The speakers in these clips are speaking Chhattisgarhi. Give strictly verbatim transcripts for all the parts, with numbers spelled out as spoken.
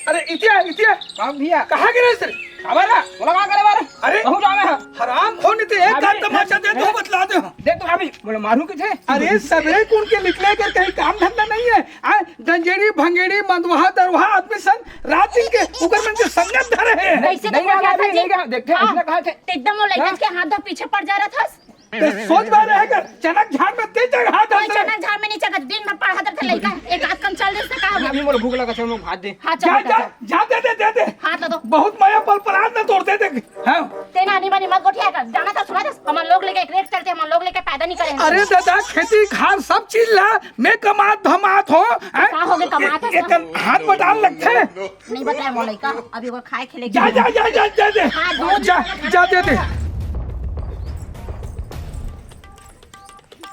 अरे इतिया, इतिया। का भैया? कहाँ गिरे रे? काबर ला? बोला का करे बारे? अरे, कहूँ जावे है? हराम खोर, नहीं तो एक अबे, दांत तमाचा दे दे, दो, बतला दे हम। दे तो अभी, बोला मारू किथे? अरे सबेरे कुन के निकले कर कहीं काम धंधा नहीं है। आ, गंजेड़ी, भंगेड़ी, मंदवाहा, दरवाहा आदमी संग रात दिन के उकर मन के संगत धरे है। कैसे नहीं तो बोला गया, था नहीं जी? गया, देखते हैं, हाँ, इसने कहा थे। एकदम वो लइकन हाँ। के हाथ धो पीछे पड़ जा रहा था। ते सोच बार रहे कर, चनक झाड़ में ते जगह हाथ कोई धर। चनक झाड़ में नहीं चघत, दिन भर पढ़त रथे लइका, एक आध कन चल दे से का होगे? अभी मोर भूख लगा, चल मोर भात दे। हाँ, चल जा, बेटा, जा, चल। जा, दे दे, दे दे। हाथ ला दो। बहुत मया पल परात न तोड़ दे दे। हाँ। ते ना आनी बानी मत गोठिया कर, जाना था सुना था, हमार लोग लेके एक रेट चलते, हमार लोग लेके पैदा नहीं करे हम। अरे दादा, खेती खार सब चीज ला, मैं कमात धमात हो, हैं? का होगे कमात है ए-, सब? एक हाथ बटान लगथे। नहीं बताया मोर लइका, अभी ओकर खाए खेले के जा, जा, जा, जा, जा दे। हाँ, दूध जा, जा दे दे।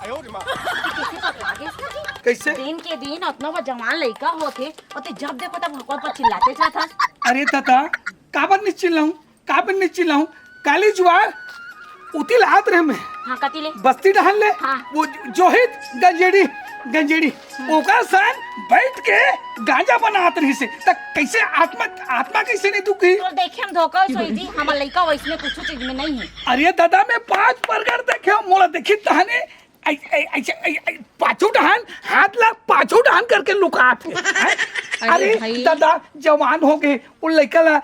कैसे पकड़ा गए इसका जी? कैसे? दिन के दिन अतना बा जवान लइका होथे, और ते जब देखो तब ओकर पर चिल्लाते जात हस। अरे दादा, काबर नहीं चिल्लाऊं? काबर नहीं चिल्लाऊं? काली जुआर उतिल आत रहे मैं। हाँ, कति ले? बस्ती डहन ले। हाँ। वो जोहित गंजेड़ी, गंजेड़ी। हम्म। ओकर सन बैठ के गांजा बनात रहिसे। त कैसे आत्मा, आत्मा कैसे नहीं दुखी? तो देखे हम धोखा सोई जी, हमार लइका वैसने कुछ चीज में नहीं है। अरे दादा, मैं पांच परगट देखे हूँ, मोला देखी तहने, ऐ-, ऐ-, ऐसे, ऐ-, ऐ-, पाछू डहन, हाथ ला पाछू डहन करके लुकात है। हैं? अरे अरे भाई। दादा, जवान हो गए, वो लइका ला,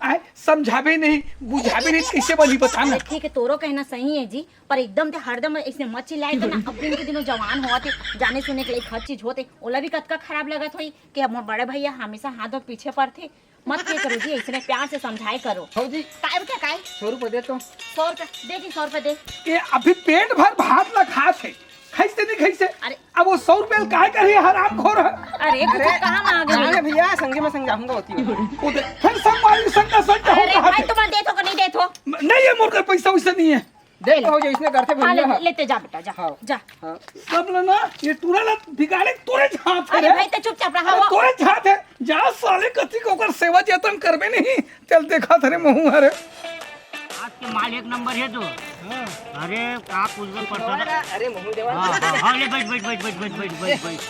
आय, समझाबे नहीं, बुझाबे नहीं, कैसे बनी बताना? अरे ठीक है, तोरो कहना सही है जी, पर एकदम ते हरदम ऐसे मत चिल्लाए कर ना। अब दिन के दिनों जवान होत हे, जाने सुने के लायक हर चीज होत हे, ओला भी कतका खराब लगत होई कि अब मोर बड़े भैया हमेशा हाथ धो पीछे पड़थे। मत ये करो जी, ऐसे प्यार से समझाए करो। हो जी। काय बेटा, काय? सौ रुपये दे तो। सौ रुपये दे जी, सौ रुपये दे। ये अभी पेट भर भात ला खात है, खाइसे नहीं खाइसे? अरे। अब वो सौ रुपये काय करे, हराम खोर है। अरे, कुछ अरे, कहाँ मांगे? अरे भैया, संगे में संग जाऊंगा होती है। वो दे, फिर संग वाली संग का संग अरे होता भाई, है। तुम देथो कि नहीं देथो? नहीं है, मोर कर पैसा वैसा नहीं है। दे ले। हो जाए, इसने करते हाँ, ले, भैया। लेते जा बेटा, जा, हाँ। जा। हाँ। सब ला ना, ये टूरा ला बिगाड़े तोरे हाथ है अरे रे। भाई, ते चुपचाप रहा अरे हो। तोरे हाथ है, जा साले कति को ओकर सेवा जतन करबे नहीं, चल देखा थरे महू हरे। आज के माल एक नंबर है तो। हाँ। अरे, का पूछबे पड़ता है? अरे, महू देवा। हाँ, हाँ, हाँ, ले, बैठ, बैठ।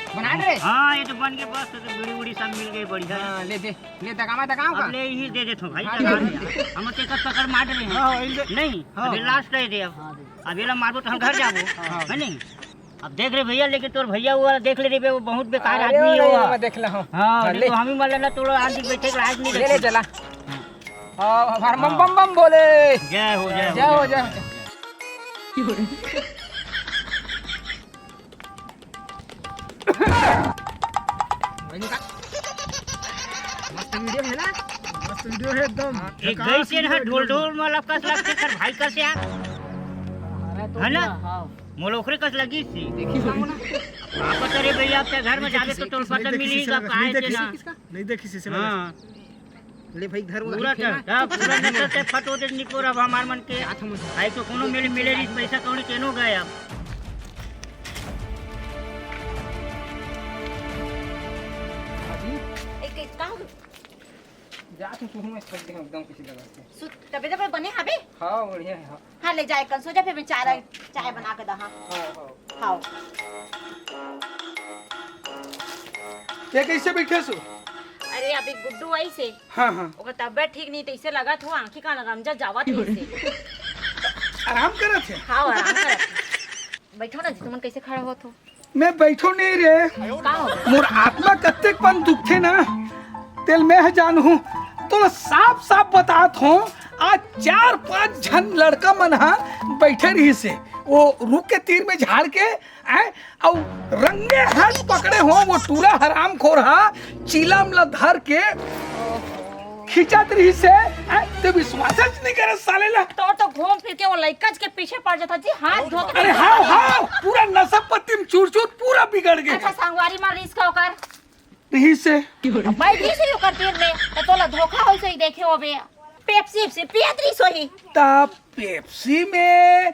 बना रे। हाँ, ये तो बन गए, बस, तो बीड़ी उड़ी सब मिल गए, बढ़िया। हाँ, ले दे, ले दगामा दगाओ अब का? ले, यही दे देथो भाई, हाँ, दगा ले। दे। हम तो एक पकड़ मार रहे हैं। हाँ, इनके नहीं, हाँ। अभी लास्ट दे दे अब। हाँ, दे। अब ये ला मारबो तो हम घर जाबो, हाँ। है नहीं? अब देख रे भैया, लेकिन तोर भैया वो वाला देख ले रे बे, वो बहुत बेकार अरे, आदमी है वो। मैं देख ला हूँ। हाँ, हाँ, नहीं ले। तो हम ही मान लेना, तोड़ा आज बैठे के आज नहीं ले, ले, बैठे। चला। हाँ। हाँ, हर बम, हाँ। बम, बम बोले। जय हो, जय हो, जय हो, जय हो। जय हो। मस्त वीडियो है ना? मस्त वीडियो है एकदम। हाँ, एक झकास गई से ना वीडियो ढोल एकदम। ढोल में लपकस लगते कर भाई कस यार। अरे तो है ना? हाँ। मोला ओकरे कस लगी थी। देखी सामने। आप तो रे भैया, आपके घर में नहीं जावे देखी तो तोर किसी, पता नहीं मिली देखी का किसी, काहे नहीं से देखी ना। किसका? नहीं देखी इसे हाँ। ले भाई, घर पूरा उधर क्या? ना। हाँ, पूरा नजर से फटो दे निकोर अब हमार मन के। हाथ में। भाई तो कोनो मिले, मिले रही, पैसा कौड़ी केनो गए अब। अभी? ए, के-, का हो? जा तू, तू हमें छोड़ दे, एकदम किसी जगह से। सु-, तबे, तबे बने हबे? हाँ, बढ़िया है, हाँ। हाँ, ले जाए, कल सो जा, फिर मैं चाय, हाँ। चाय बना के दा, हाँ। हाँ, हाँ। हाँ। ये कैसे बैठे सु? अरे, अभी गुड्डू आई से। हाँ, हाँ। ओकर तबियत ठीक नहीं, तो इसे लगा था, आँखी का रमजा जावत है इसे। आराम करत है? हाँ, आराम करत है। बैठो ना जी, तुमन कैसे खड़ा होत हो? मैं बैठो नहीं रे। का हो? मोर आत्मा कत्तेक पन दुखथे ना, तेल मैं ह जानहूँ। तो साफ साफ बतात हूँ, आज चार पांच झन लड़का मन ह बैठे रहिसे, वो रुख के तीर में झाड़ के, हैं? अउ रंगे हाथ पकड़े हो वो टूरा हरामखोर ह, चीलम ला धर के खिंचत रहिसे, हैं? ते विश्वास च नहीं करे साले ला। तो, तो घूम फिर के वो लइका के पीछे पड़ जाता जी, हाथ धो के अरे पीछे हाँ, पड़ जाता। हाँ, पूरा नशा पत्ती में चूर चूर पूरा बिगड़ गए। अच्छा, संगवारी मार रिस का ओकर। रहिसे। अब भाई रिस ही ओकर तीर में, तो तोला धोखा होई सही देखे होबे। पेप्सी, पेप्सी पियत रिस होही। ता पेप्सी में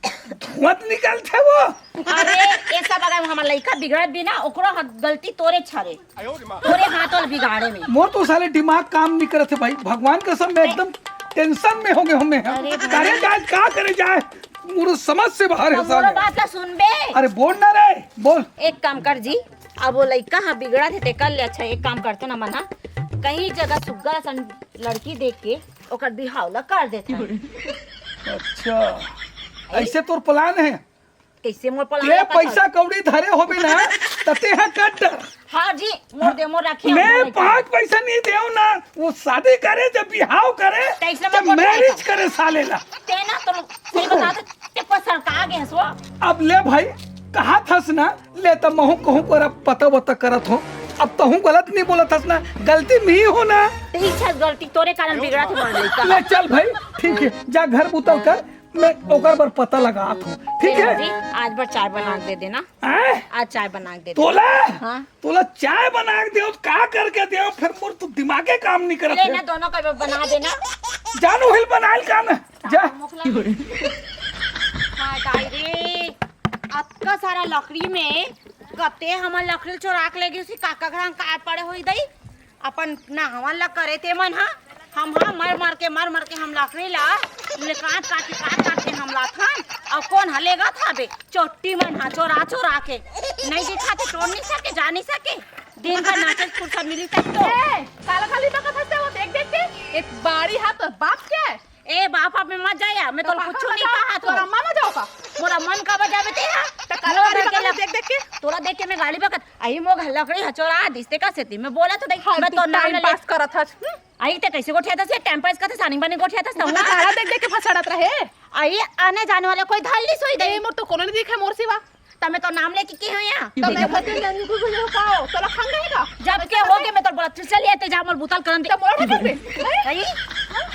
धुआं निकलथे वो। अरे, ये सब अगर हमार लइका बिगड़त भी ना, ओकरो ह-, गलती तोरे छरे। तोरे हाथ वाला बिगाड़े में। मोर तो साले दिमाग काम नहीं करत है भाई, भगवान कसम, मैं एकदम टेंशन में हो गए हूँ मैं। अरे भाई। करे जाए, का करे जाए, मोर समझ से बाहर है तो मोरो साले। बात ला सुनबे। अरे बोल ना रे, बोल। एक काम कर जी, अब वो लइका ह बिगड़त हे, तेकर ले अच्छा एक काम करते ना मन ह, कहीं जगह सुग्गा असन लड़की देख के ओकर बिहाव ला कर देथन। अच्छा, ऐसे तोर प्लान है? कैसे मोर पला ये पैसा कौड़ी धरे होबे ना, त तेहा कर डर। हाँ जी, मोर दे मोर रखे मैं पाँच पैसा नहीं देव ना। वो शादी करे, जब बिहाव करे, तैसे जब मैं मैरिज करे साले ला। ते ना तो सही बता दे, ते पर सरका गे हसो। अब ले भाई, कहा थस ना, ले त महू कहूँ पर अब पता वता करत हो। अब तहूँ गलत नहीं बोलत हस ना, गलती मी हो ना। ठीक है, गलती तोरे कारण बिगड़त है मोर लइका। ले चल भाई, ठीक है, जा घर बुतल कर, मैं ओकर बर पता लगात हूँ, ठीक है? जी, आज बर चाय बना के दे देना। हैं? आज चाय बना के दे दे। तोला हाँ। तोला चाय बना के देव, का करके देव, फिर मोर तो दिमागे काम नहीं करत लेना है। दोनों का बना देना। जानू हिल बनाइल काम है, जा। हाँ दाई रे, अतका सारा लकड़ी में कते हमर लकड़ी चोरा के ले गई, उसी काका घर काट पड़े हुई दई। अपन नहवन ला करे ते मन हा, हम हा मर मर के, मर मर के हम लकड़ी ला ले काट काट के, काट काट के हम लाथन। और कौन हा लेगा था बे? चोट्टी मन हा चोरा चोरा के। नहीं दिखा ते तोड़ नहीं सके, जा नहीं सके। दिन भर नाचे फुर्सत मिली तब तो। ए, काला खाली बकत हंसते वो देख देख के। एक बारी हाथ और बाप क्या है? ए बाप, आप में मत जाया, मैं तोला कुछ नहीं कहा तो। तोर अम्मा में जाओ का? मोला मन का बजावे ते हा। त काला खाली बकत देख देख के। तोला देख के मैं गाली बकत। आई मोग लकड़ी हचोरा दिसते का सेती मैं बोला तो देख, मैं तो नाम टाइम ले। पास करत हस। हम्म? आई ते कैसे गोठिया था से टाइम पास करते सानी बने गोठिया था तू काला देख देख के फसड़त रहे। आई आने जाने वाला कोई धल्ली सोई दे। ए मोर तो कोनो नहीं दिखे मोर सिवा। त मैं तो नाम लेके की हुई है। तो मैं भजन जानी को को पाओ। तोला खान रहेगा। जब के हो गए मैं तो बोला तू चल ये ते जा मोर बुतल करन दे। तो मोर भजन पे। आई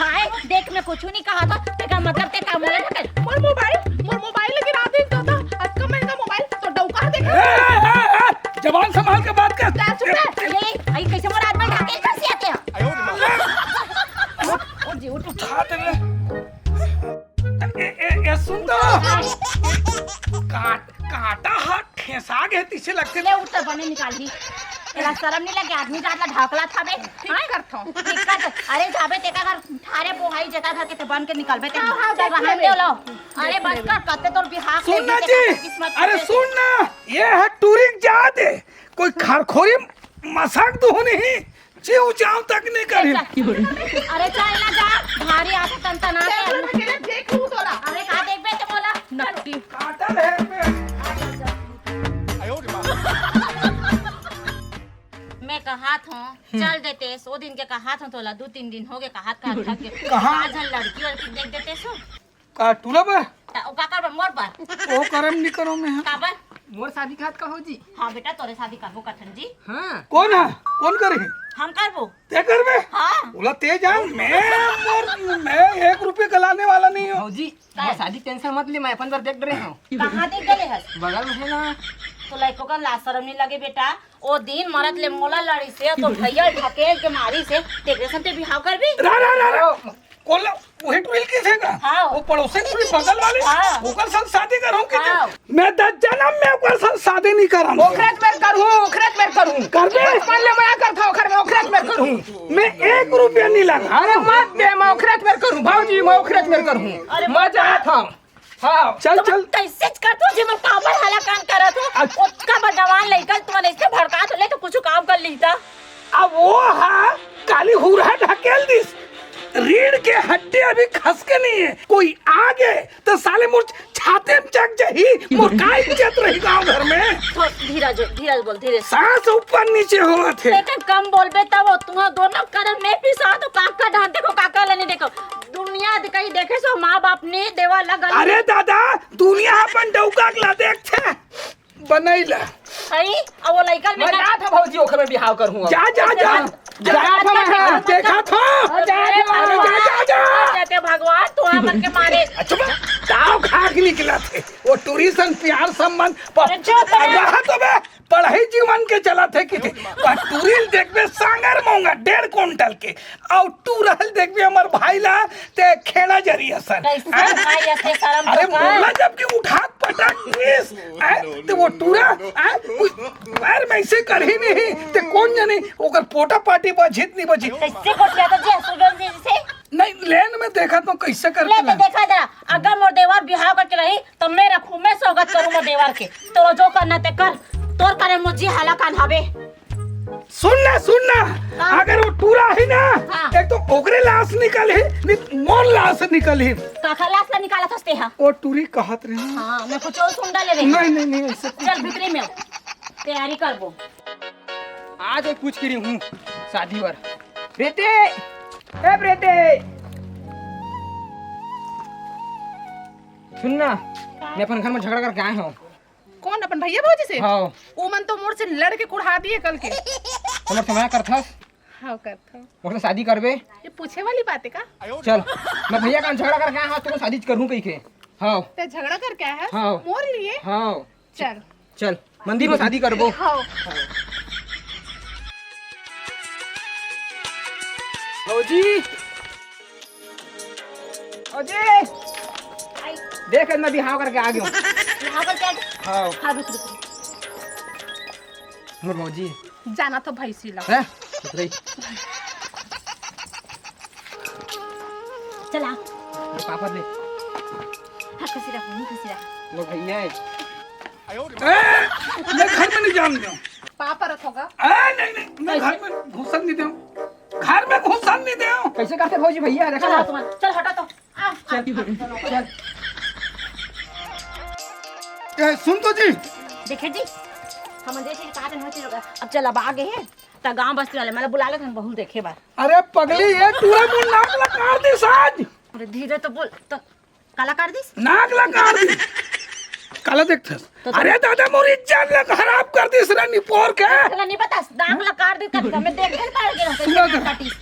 हाय देख मैं कुछ नहीं कहा था, तेका मतलब ते का मोला ढकेल। मोर मोबाइल, मोर मोबाइल गिरा दे तो था। अतका महंगा मोबाइल तो डौका देखे। ए, ए, ए, ए, जबान संभाल के बात कर। जा चुप रह। ये आई कैसे मोर आदमी ढकेल कर सिया ते। ओ जी उठ। उठा दे रे। ए, ए, ए, सुन तो। काट, काटा हा खेसा गे तिसे लगते। ले उठ तो बने निकाल दी। तेरा शर्म नहीं लगे, आदमी जात ला ढाकला था बे। हाँ? करथो। दिक्कत। अरे जाबे तेका घर ठारे बोहाई जेता घर के ते बन के निकलबे ते। हाँ, हाँ, चल देख रहन लेबे। दे लो। अरे बस कर, कते तोर बिहार सुन ना जी, अरे सुन ना, ये है टूरिंग जात है, कोई खरखोरी मसाक दो नहीं, जीव जाओ तक नहीं करी। अरे चल ना जा, भारी आके तन तना कैमरा में गिरे देख लूं तोला। अरे का देखबे ते बोला। नकटी। काटल है पे। मैं कहात हूँ चल देते, सो दिन के कहात हूँ तोला, दो तीन दिन हो गए कहात कहात थक गए। कहाँ? आज हम लड़की वड़की देख देते सो। का टूरा बा? त ओ का करबा मोर पर? ओ करम नहीं करो मैं। काबर? मोर शादी खात का हो जी? हाँ बेटा, तोरे शादी करबो कठन जी। हाँ। कौन है? कौन करे? हम करबो। ते करबे? हाँ। बोला ते जान, मैं मोर, मैं एक रुपये का लाने वाला नहीं हूँ। भौजी, मोर शादी टेंशन मत ले, मैं अपन बर देख रहे हूँ। कहाँ देख गले हस? बगल में है ना। तो लइको का लाज शरम नहीं लगे बेटा? ओ दिन मरत ले मोला लड़ी से, तो भैया ढकेल के मारी से, तेरे संग ते बिहाव करबी? रा रा रा रा। कोला वही टुइल की थे का? हाँ। वो पड़ोसी टुइल बगल वाले? हाँ। ओकर संग शादी करहूँ कि हाँ। मैं दस जन्म में ओकर संग शादी नहीं करहूँ। ओखरत मेर करहूँ, ओखरत मेर करहूँ। करबे? बचपन ले मया करता ओखर में, ओखरत मेर करहूँ। मैं एक रुपया नहीं लगा। अरे मत दे, मैं ओखरत मेर करहूँ भौजी, मैं ओखरत मेर करहूँ। मजा आता। हाँ। चल चल। कैसे कर तू जी, मैं काबर हाला कान करत हूँ। अच्छा। ओतका बदवान लइका तुमन ऐसे भड़कात ले तो कुछ काम कर लीता। अब वो हा काली हुरहा ढकेल दिस। रीढ़ के हड्डी अभी खस के नहीं है, कोई आ गए तो साले मोर छाते में चक जाही। मोर का इज्जत रही गांव घर में? थो-, धीरज, धीरज बोल, धीरज। सांस ऊपर नीचे होवत है। बेटा कम बोलबे तब तुम दोनों करम में पिसा तो काका ढांटे को काका लेने देखो। दुनिया कहीं देखे सो माँ बाप ने देवा लगल। अरे दादा, दुनिया अपन डौका के ला देखथे। बनैला। सही, अब वो लइका में मैं जात हूँ भौजी, ओखर में बिहाव करहूँ अब। जा जा जा। जा जा, जा, जा। देखा था। अरे जा जा जा। जाते भगवान तू हमन के मारे। अच्छा बा, ताव खा के निकला थे। वो टूरी सन प्यार संबंध प-, अरे चुप रहे। रहा तो बे, पढ़ाई जीवन के चला थे कि थे। वह टूरी ल देखबे सांगर मोंगा डेढ़ कुंटल के। और टूरा ल देखबे हमर भाई ला ते खेड़ा जरिया सन। कैसे भाई ऐसे शर्म अरे तो कर। मोला जब कि उठात पटक दिस, हैं, ते वो टूरा, हैं, कुछ पैर में ऐसे करही नहीं, ते कौन जाने ओकर पोटा पाटी बजही त नहीं बजही। कैसे गोठिया तो जी सुगम जी से। नहीं, लेन में देखा तो कैसे ले करके तो ला। देखा जरा, अगर मोर देवर बिहाव करके रही तो मैं रखूं, मैं स्वागत करूं मोर देवर के। तो जो करना ते कर, तोर करे मोर जी हाला कान हवे। सुन ना, सुन ना। हाँ। अगर वो टूरा ही ना, हाँ। एक तो ओकरे लाश निकल ही, नहीं मोर लाश निकल ही। काखर लाश ला निकालत हस तेहा? वो टूरी कहत रही। हाँ, मैं कुछ और सुन डाले रही। नहीं, नहीं, नहीं, ऐसे कुछ चल, भीतरे में तैयारी करबो। आज एक पूछ के रही हूँ शादी बर। बेटे, ए बेटे, सुन ना, मैं अपन घर में झगड़ा करके आए हूँ। कौन, अपन भैया भौजी से? हाँ। वो मन तो मोर से लड़ के कुढ़ा दिए कल के। हमर समय करथस? हाँ, करथस। मोर से शादी करबे? ये पूछे वाली बात है का? चल, मैं भैया का झगड़ा करके आया हूँ, तुमको शादी करूँ कही के। हाँ। ते झगड़ा करके आया है? हाँ। मोर लिए? हाँ। चल। चल, मंदिर में शादी करबो। हाँ। भौजी, अजय, देख, मैं बिहाव करके आ गया हूँ। बिहाव करके आ गया? हाँ। हाँ, रुक, रुक, रुक। मोर भौजी। जाना तो भैंसी ला। हैं? चुप रही। चला। ये पापड़ ले। हाँ, खुशी रह, खुशी रह। मोर भैया है। ए, मैं घर में नहीं जान दूँ। पापा रखोगा? ए, नहीं, नहीं, मैं घर में घुसन नहीं दूँ। घर में घुसन नहीं दूँ। कैसे करते भौजी भैया? देखा चल, ना? तुम, चल, हटा तो। आ, चल, आ, चल। ए, सुन तो जी। देखे जी, हम जैसे कहा था, अब चल, अब आ गए हैं, त गांव बस्ती वाले मला बुला लेते हैं, बहू देखे बार। अरे पगली, ये टूरा मोर नाक ला काट दिस आज। अरे धीरे तो बोल, तो काला काट दिस? नाक ला काट दिस। काला देखथस? तो, तो अरे दादा, मोर इज्जत ला खराब कर दिस रे निपोर के। काला नहीं बता, नाक ला काट दिस, कभी हमें देख के काट के रखते सुना हैं, तो। काटिस।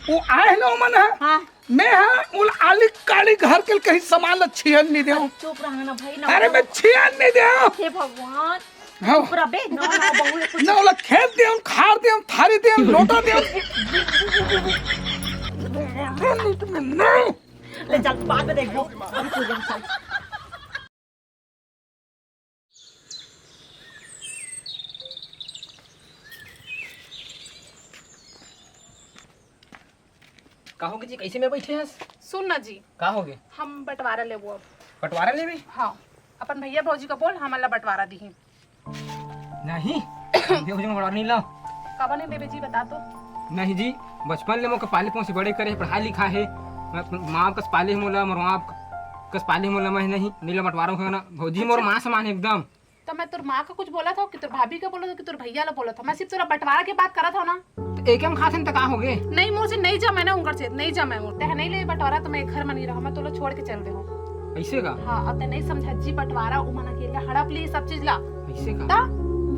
वो आए ना मन है। हाँ। मैं हा उल आली काली घर के कहीं सामान ला छियन नहीं देव। चुप रहा ना भाई, ना अरे बोलो। मैं छियन नहीं देव। हे भगवान। हाँ। चुप रह बे, ना, ना, बहू, ये कुछ ना, ओला खेत देव, खार देव, थारी देव, लोटा देव। नहीं। ले चल, बाद में देखबो। अभी तू चल। का होगे जी, कैसे में बैठे हस? सुन ना जी। का होगे? हम बंटवारा लेबो अब। बंटवारा लेबे? हाँ, अपन भैया भौजी का बोल, हमन ला बंटवारा दिही। नहीं, भैया भौजी में बंटवारा नहीं ला। काबर नहीं देबे जी, बता तो। नहीं जी, बचपन ले मोके पाले पोसे बड़े करे, पढ़ाई लिखा है, मैं माँ कस पाले मोला, मोर माँ कस पाले मोला, मैं नहीं, नहीं ला बंटवारा होना। भौजी मोर अच्छा। माँ समान है एकदम। तो मैं तोर माँ का कुछ बोलत हव कि तोर भाभी का बोलत हव कि तोर भैया ला बोलत हव? मैं सिर्फ तोला बंटवारा के बात करत हव ना। तो एक हम खासन त का होगे? नहीं, मोर से नहीं जमे ना उनकर से, नहीं जमे मोर। तैं नहीं ले बंटवारा तो मैं घर में नहीं रहूँ, मैं तोला छोड़ के चल दे हूँ। ऐसे का? हाँ, अब तैं नहीं समझा जी, बंटवारा उमन अकेले हड़प ली सब चीज ला। ऐसे का? ता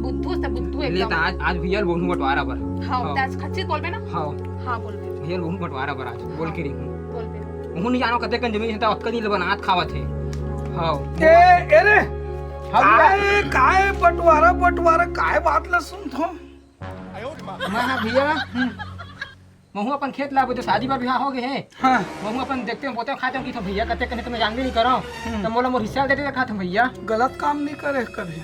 बुद्धू से बुद्धू ले एकदम। ता आज, आज भैया बोलूँ बंटवारा बर। हाँ, हाँ। तैं आज खच्ची बोलबे ना? हाँ। हाँ, बोलबे। भैया बोलूँ बंटवारा बर आज, बोल के रही हूँ। बोलबे। उहू नहीं जानो कतेकन जमीन हे, त अतका दिन ले बनात खावत हे। हाँ। ए, ए रे, हाँ भैया। काय, काय बंटवारा, बंटवारा, काय बात ला सुनत हो? मैं हाँ भैया, हम्म, महू अपन खेत ला, अभी तो शादी बर बिहाव हो गए हे। हाँ। महू अपन देखते हूँ, बोते हूँ, खाते हूँ कि तो भैया कतेकन हे तो मैं जानबे नहीं करो। हम्म। तो मोला मोर हिस्सा दे दे, खाते हूँ भैया। गलत काम नहीं करे कभी।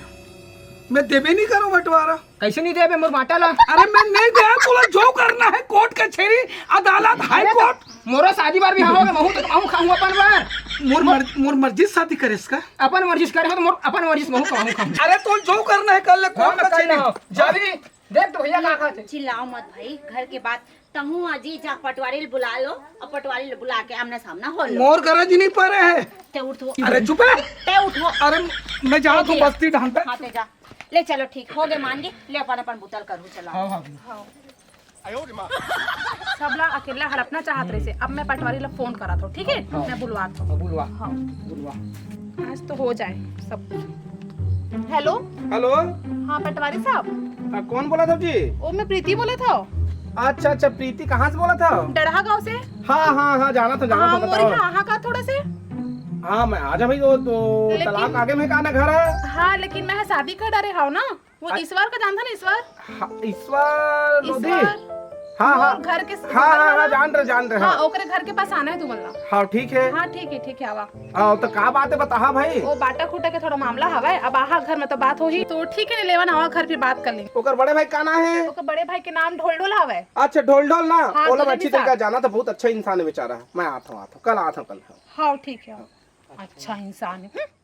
मैं देबे नहीं करो बंटवारा। कैसे नहीं देबे मोर बांटा ला? अरे मैं नहीं दे, तोला जो करना है कोर्ट कचहरी, अदालत, हाई अरे तो कोर्ट। मोरो शादी बर बिहाव हो गए, महू तो महू खाऊं अपन बर। मोर मर-, मोर मर्जी से शादी करे इसका। अपन मर्जी से करे हो तो मोर अपन मर्जी से महू खाऊं खाऊं। अरे तो जो करना है कर ले, हाँ, कोर्ट मैं कचहरी। करना हो। जा। अभी देख तो भैया का खाते। चिल्लाओ मत भाई, घर के बात। तहूँ अजी जा पटवारी ल बुला लो, और पटवारी ल बुला के आमना सामना हो लो। मोर गरज नहीं पड़े है। ते उठो। अरे चुप है। ते उठो। अरे मैं जात हूँ बस्ती ढांढा। हाँ, ते जा। ले चलो, ठीक हो गए, मान गए। ले अपन अपन बुतल करू, चला। हाँ, हाँ, हाँ। सबला अकेला हड़पना चाहत रहे से। अब मैं पटवारी ला फोन करत हूँ, ठीक है? हाँ। मैं बुलवात हूँ। हाँ, बुलवा। हाँ। बुलवा। आज तो हो जाए सब। हेलो। हेलो। हाँ, पटवारी साहब। हाँ, कौन बोलत हो जी? ओ, मैं प्रीति बोलत हूँ। अच्छा, अच्छा, प्रीति कहाँ से बोलत हो? डढ़ा गांव से। हाँ, हाँ, हाँ, जाना था, जाना हाँ, था, मोर बताओ। यहाँ आहा का थोड़ा से। हाँ, मैं आ जा भाई, वो तो लेकिन तलाक आगे में का ना घर है। हाँ, लेकिन मैं शादी कर डारे हूँ ना, वो अ- ईश्वर का जानता ना, ईश्वर? हाँ, ईश्वर लोधी। ईश्वर। हाँ, हाँ। वो घर के हाँ, हाँ, हाँ, जान रहे, जान रहे, हाँ, हाँ। ओकरे घर के पास आना है तुमन ला। हाँ, ठीक है। हाँ, ठीक है, ठीक है, आवा। हाँ, तो का बात है, बताहा भाई। वो बांटा खूंटा के थोड़ा मामला हवय, अब आहा घर में तो बात होही, तो ठीक है, लेवन आवा घर, फिर बात कर लेंगे। ओकर बड़े भाई का नाम है? ओकर बड़े भाई के नाम ढोलढोल हवय। अच्छा, ढोलढोल ना? हाँ, ओला तो मैं अच्छी तरीका जाना था, बहुत अच्छा इंसान है बेचारा। मैं आता हूँ, आता हूँ, कल आता हूँ, कल। हाँ, ठीक है। अच्छा इंसान है। हम्म।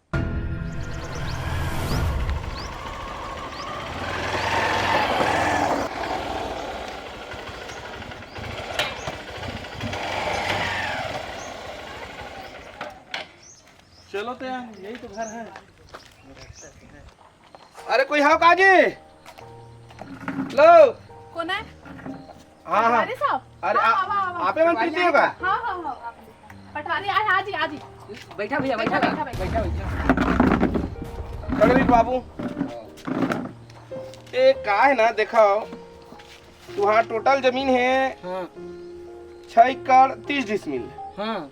तो यार, यही तो घर है। अरे, कोई हाव का जी? लो। कोन हे? हाँ, हाँ। पटवारी साहब? अरे, हाँ, आ-, आवा, आवा। आपे मन पीती हो का? हाँ, हाँ, हाँ, आप। पटवारी, आ, आ जी, आ जी। बैठा भैया, बैठा, बैठा, बैठा, बैठा। बैठा, बैठा। पकड़ ली बाबू। ए, का है ना, देखो, तुम्हारा टोटल जमीन है हाँ। छह एकड़ तीस डिसमिल। हाँ।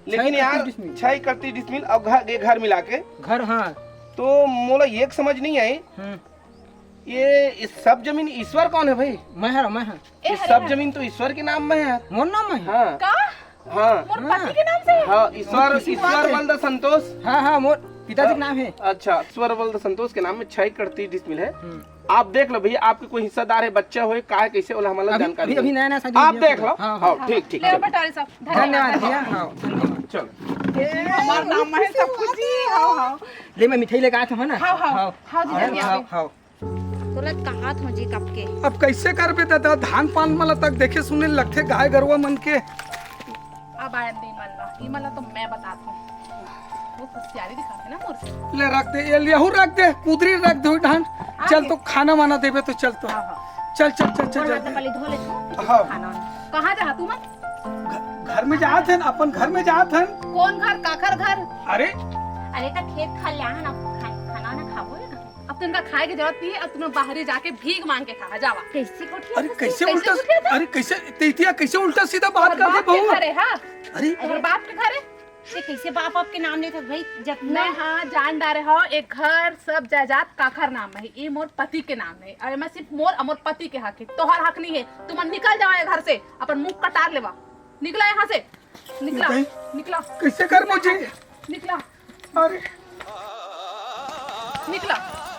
लेकिन छह एकड़ यार, तीस डिसमिल। छह एकड़ तीस डिसमिल और घर, ये घर मिला के। घर, हाँ। तो मोला एक समझ नहीं आई, हम्म। ये, ये सब जमीन ईश्वर कौन है भाई? मैं हर, मैं हर। ए, ये हरे सब हरे। जमीन तो ईश्वर के नाम में है यार। मोर नाम में है? हाँ। का? हाँ। मोर हाँ। पति के नाम से है? हाँ, ईश्वर, मोर किसी ईश्वर बात है। बलदा संतोष। हाँ, हाँ, मोर पिताजी के हाँ। नाम है। अच्छा, ईश्वर बलदा संतोष के नाम में छह एकड़ तीस डिसमिल है। हम्म। आप देख लो भैया, आपके कोई हिस्सेदार है, बच्चा होए, का है, कैसे, ओला हमला अभी, जानकारी अभी, नहीं। अभी नया, नया शादी आप हुई है देख लो। पूरा। हाँ, हाँ। हाँ, ठीक, ठीक, ले चलो। पटवारी साहब, धन्यवाद। धन्यवाद भैया। हाँ, धन्यवाद। चलो। हमार नाम है सब कुछ जी। हाँ, हाँ। ले, मैं मिठाई लेके आया था, है ना? हाँ, हाँ। हाँ। हाँ जी, हाँ, जल्दी हाँ, आओ। हाँ। तोला कहात हूँ जी कब के। अब कैसे करबे दादा, धान पान मला तक देखे सुने लगथे, गाय गरुआ मन के। अब आयन दे मन ला, ई मन ला तो मैं बतात हूँ। वो होशियारी दिखाथे ना मोर से। ले रख दे, ये लेहू रख दे, कुदरी रख दे, धान। आ चल गए। तो खाना वाना देबे तो चल तो। हाँ, हाँ। चल, चल, चल, चल, गोड़ हाथ जल्दी। पहले धो ले तू, हाँ। खाना वाना। कहाँ जा तू मन? घ-, घर में जात हन, अपन घर में जात हन। कौन घर, काखर घर? अरे। अरे त खेत खा ले, आ ना, खा-, खाना वाना खाबो ना। अब तुमका खाए के जरूरत नहीं है, अब तुम बाहरी जाके भीख मांग के खा, जावा। कैसे गोठिया अरे था? कैसे कैसे उल्टा, गोठिया था? अरे कैसे, तेतिया कैसे उल्टा सीधा बात और करथे बाप के बहू? घर है, हाँ? अरे। और बाप के घर है? ते कैसे बाप, बाप के नाम लेथे भाई? जब मैं ना हाँ जान डारे हो, एक घर सब जायदाद काखर नाम है, ये मोर पति के नाम है, और मैं सिर्फ मोर और मोर पति के हक है, तोहर हक नहीं है। तुम निकल जावा ये घर से, अपन मुंह कटार लेवा, निकला यहाँ से, निकला, नहीं। निकला। कैसे करबो जी? निकला। अरे। निकला,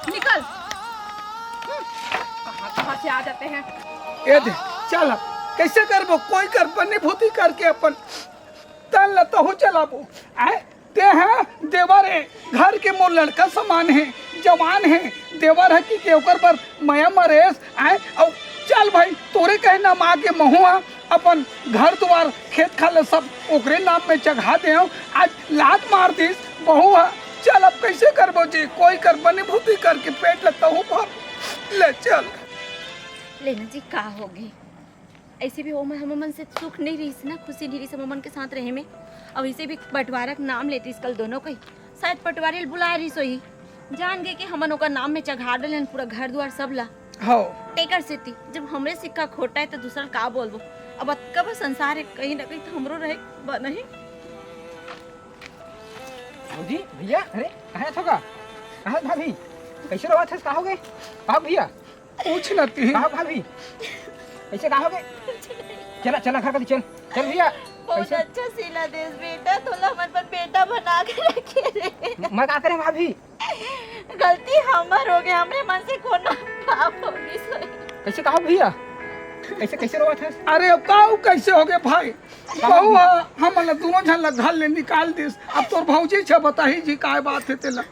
निकल। हम्म, कहाँ, कहाँ से आ जाते हैं? ए दे, चल अब, कैसे करबो? कोई कर बनी भूती करके अपन तन ल तहु चलाबो। आय, ते ह देवर हे, घर के मोर लड़का समान हे, जवान हे, देवर ह कि के ओकर बर मया मरेस, आय, अउ चल भाई, तोरे कहे नाम आके महू ह अपन घर दुवार, खेत खार ल सब ओकरे नाम में चघा देव। आज लात मार दिस बहू ह। चल, अब कइसे करबो जी? कोई कर बनी भूती करके पेट ल तहू भर। ले चल। लेना जी, का होगे? ऐसे भी ओमन हमर मन से सुख नहीं रहिस ना, खुशी नहीं रहिस हमर मन के साथ रहे में। अउ इसे भी बंटवारा के नाम लेत रहिस कल दोनों कोई। शायद पटवारी ल बुलाए रहिस होही, जान गे कि हमन ओकर नाम में चघा डलेन पूरा घर दुआर सब ला। हव। तेकर सेती जब हमरे सिक्का खोटा हे त दूसरा ल का बोलबो? अब अतका बड़ संसार हे, कहीं ना कहीं त हमरो रहे बर नहीं। भौजी, भैया, अरे, कहाँ जात हो गा? कहाँ भाभी? कैसे रोवत हस? का होगे? का भैया? कुछ नती। का भाभी? कैसे का होगे? चला, चला घर कती चल। चल भैया। बहुत कैसे? अच्छा सिला देस बेटा, तोला हमन अपन बेटा बना के रखे रे। मैं का करे भाभी? गलती हमर होगे, हमरे मन से कोनो पाप होगिस होही। कैसे का भैया? कैसे, कैसे रोवत हस? अरे अब का, कैसे होगे भाई? का बहू भैया? ह हमन ल दूनों झन ल घर ले निकाल दिस। अब तोर भौजी छ बताही जी काय बात हे तेला।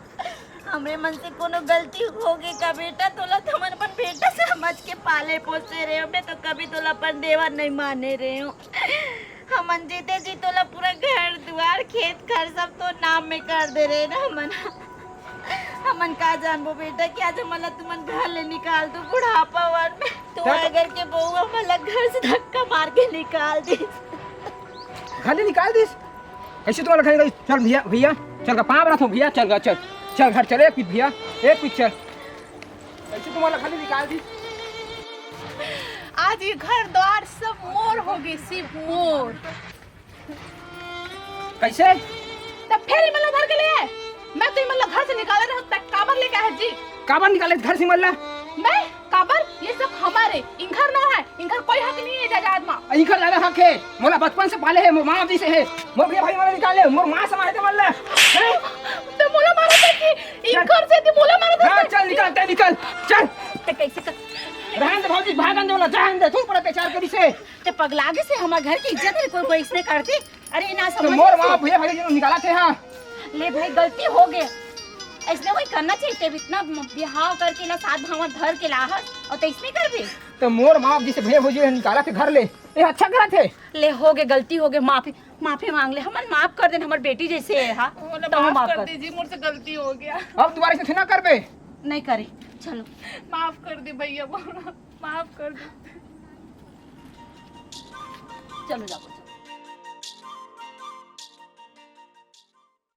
हमरे मन से कोनो गलती होगे का बेटा? तोला तो हमन अपन बेटा समझ के पाले पोसे रहे, हमन तो कभी तोला अपन देवर नहीं माने रहे हो। हमन जीते जी तोला पूरा घर दुआर खेत खार सब तोर नाम में कर दे रहे ना हमन। हमन का जानबो बेटा कि आज हमन ला तुमन घर ले निकाल दू बुढ़ापा वर में। तो का? अगर के बहू हमन ला घर से धक्का मार के निकाल दी। घर ले निकाल दिस? कैसे तुम्हारा घर निकाल? चल भैया, भैया, चल का पाँव रखो भैया, चल गा, चल, चल घर चल, एक पीछे भैया, एक पीछे चल। कैसे तुम्हारा घर ले निकाल दिस? आज ये घर द्वार सब मोर होगे, सिर्फ मोर। कैसे? तब फिर इमन ला धर के ले आए। मैं तो इमन ला घर से निकाले रहे, तब काबर लेके आए जी? काबर निकाले घर से इमन ला? मैं? काबर? ये सब हमारे, इंखर नो है, इंखर कोई हक नहीं है जायदाद मा। इंखर ज्यादा हक है, मोला बचपन से पाले है, मोर माँ जी से है, मोर भैया भाई मोला निकाले, मोर माँ समाए थे मल्ला। हैं? तो मोला मारा था कि इंखर से ती मोला मारा था हाँ, कि चल निकल, तै निकल, चल। ते कैसे कर? रहन दे भौजी, भागन दे मोला, जान दे, तू पड़ा अत्याचार करी से। ते पगला गे से हमार घर की इज्जत है, कोई, कोई इसने करती? अरे ना तो समझ मोर से। माँ भैया भाई जी निकाला थे हाँ। ले भाई, गलती हो गए। अइसने वही करना चाहिए। तें इतना बिहाव करके ला, सात भांवर धर के लाहस, अउ तें अइसने करबे? त मोर माँ बाप जइसे भइया भउजी निकालथे घर ले, ये अच्छा करथे। ले, होगे, गलती होगे, माफी, माफी मांग ले, हमन माफ कर देन, हमर बेटी जइसे हे हा। मोला माफ कर दीजिए, मुझसे गलती हो गया। अब दुबारा अइसे ना करबे। नहीं करे, चलो। माफ कर दे भइया, माफ कर दे। चलो जाओ।